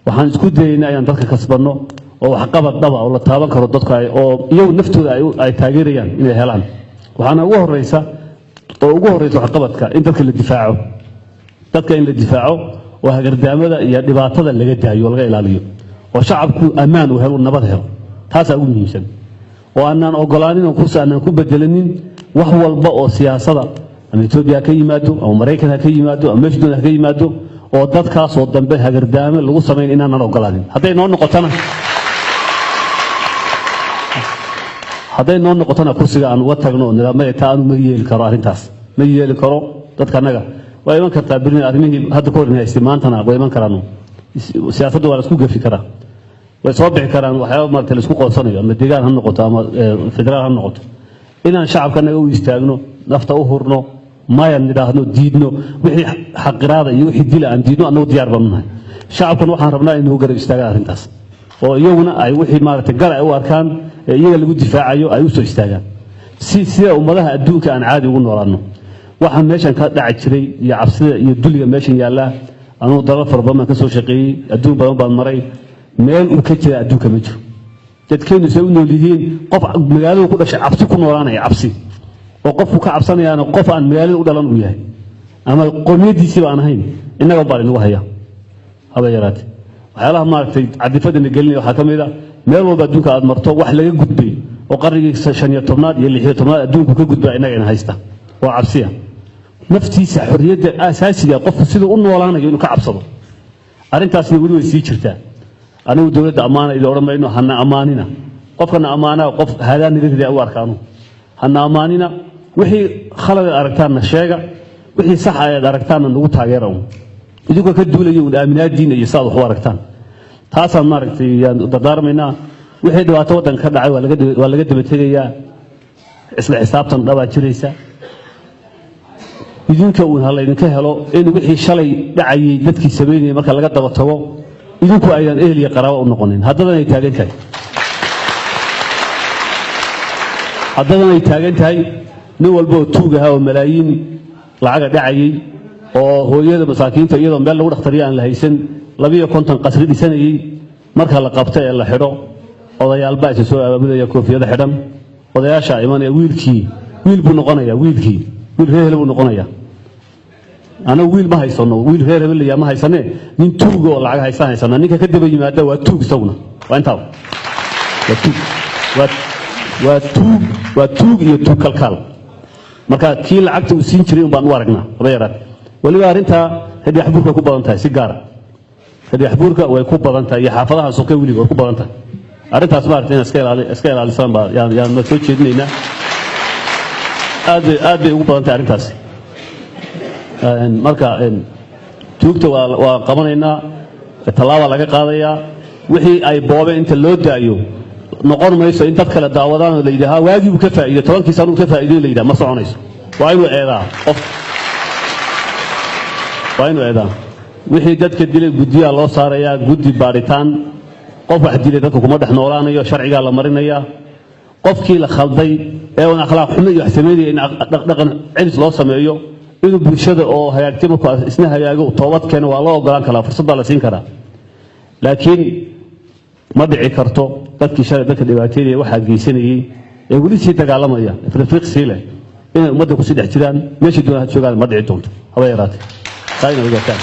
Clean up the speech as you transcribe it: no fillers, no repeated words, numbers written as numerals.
Waxaan isku dayaynaa inaan dadka kasbanno oo waxqabad dhaba oo la taaban karo dadku ay oo iyagu naftooda ay taageerayaan inay helaan. Waxaana ugu horeysa oo ugu horeysa waxqabadka in dadka la difaaco, dadka in la difaaco oo hagardaamada iyo dhibaatada laga daayo oo laga ilaaliyo, oo shacabku ammaan uu helo, nabad helo. Taasaa ugu muhiimsan, oo aanaan ogolaanin oo kursi aanaan ku bedelanin wax walba oo siyaasada, ama Etoobiya ha ka yimaado, ama Maraykan ha ka yimaado, ama meesha doona ha ka yimaado, oo dadkaasoo dambe hagardaame lagu samayn inaanan ogolaanin. Hadday noo noqotona kursiga aan uga tagno oo nidaamada taa aanu ma yeeli karo, arrintaas ma yeeli karo. Dadka annaga waa iman kartaa berina arrimihii hadda ka hor haystay, maantana way iman karaan. Siyaasadda waa la isku gafi karaa, way soo bixi karaan waxyaaba maaragtay la isku qoonsanayo, ama deegaan ha noqoto ama federaal ha noqoto. Inaan shacabka annaga u istaagno, nafta u hurno, maya nidhaahno, diidno wixii xaqiraada iyo wixii dila aan diidno, annagu diyaar baanu nahay. Shacabkan waxaan rabnaa inuu garab istaagaan arrintaas, oo iyaguna ay wixii maaragtay gar ay u arkaan ee iyaga lagu difaacayo ay u soo istaagaan, si sida ummadaha adduunka aan caadi ugu noolaano. Waxaan meeshan ka dhaci jiray iyo cabsida iyo duliga meeshan yaallaa, anugu dalal fara badan baan ka soo shaqeeyey, adduun badan baan maray, meel uu ka jira adduunka ma jiro. Dadkeennu say u nool yihiin, qof magaalada ku dhashay cabsi ku noolaanaya, cabsi oo qofku ka cabsanayaana qof aan magaalada u dhalan uu yahay ama qowmiyadiisiiba aan ahayn, innaga baa inagu haya. Haba yaraate waxyaalaha maaragtay cadifadana gelinaya waxaa ka mid a meel walba adduunka aad marto wax laga gudbay oo qarnigii 15aad iyo 16aad adduunku ka gudbaa innagana haysta oo cabsiya. Naftiisa xorriyadda aasaasiga qofku siduu u noolaanayo inuu ka cabsado, arrintaasna weli way sii jirtaa. Anigu dowladda ammaana idin odhan mayno, hana ammaanina. Qofkana ammaanaa qof haadaan naga ridaa u arkaanu. Hana ammaanina, wixii khalad aad aragtaanna sheega, wixii sax aad aragtaanna nagu taageera uun, idinkoo ka duulaya uun aaminaadiina iyo saad wax u aragtaan. Taasaan maaragtay yaan dardaarmaynaa. Wixii dhibaato waddanka ka dhacay waa laga daba tegayaa, isla xisaabtan dhabaa jiraysa. Idinka uun ha laydinka helo in wixii shalay dhacayay dadkii samaynayay marka laga daba tago idinku aydan ehel iyo qaraabo u noqonin. Haddadan ay taagan tahay nin walba oo tuug ahaa oo malaayiin lacaga dhacayay oo hooyada masaakiinta iyadoo meel lagu dhakhtariyo aan la haysan 52 qasri dhisanayey, marka la qabto ee la xidho, odayaal baa isa soo abaabulaya, koofiyada xidhan, odayaasha imanaya. Wiilkii wiil buu noqonayaa, wiilkii wiil reer hebel buu noqonayaa. Anagu wiil ma haysano, wiil reer hebel ma haysane, nin tuuga oo lacag haystaan haysana. Ninka ka daba yimaada waa tuug isaguna, waa intaa, waa tuug, waa tuug, waa tuug iyo tuug kalkaal. Marka kii lacagta uu siin jiray un baan u aragnaa. Haba yaraate weliba arrintaa Dhagaxbuurka ku badan tahay, si gaara Dhagaxbuurka way ku badan tahay, iyo xaafadaha soke weliba way ku badan tahay arrintaas. Maaragtay inaad iska ilaalisaan baa yaan soo jeedinaynaa. Aad bay ugu badan tahay arrintaasi. Marka tuugta waa qabanaynaa, tallaabaa laga qaadayaa. Wixii ay boobeen inta loo daayo noqon mayso in dad kale daawadaan oo la yidhaaha waagii buu ka faa'iiday, 10kii sanuu ka faa'iiday la yidhaha, ma soconayso. Waa inuu eedaa qof, waa inuu eedaa. Wixii dadka dilay guddiyaa loo saarayaa, guddi baadhitaan. Qof wax dilay dadka kuma dhex noolaanayo, sharcigaa la marinayaa. Qofkii la khalday ee uun akhlaaq xumo iyo wax samaynaya in dhaqan celis loo sameeyo, inuu bulshada oo hagaagtay markuu isna hagaago toobad keeno waa loo ogolaan karaa, fursad baa la siin karaa. Laakiin ma dhici karto dadkii shalay dadka dhibaateynaya waxaa geysanayey ee weli sii dagaalamaya ifrifiiq sii leh inay ummadda kusii dhex jiraan meeshii doonaan ha joogaan. Ma dhici doonto, haba yaraatee. Taa inay ogaataan.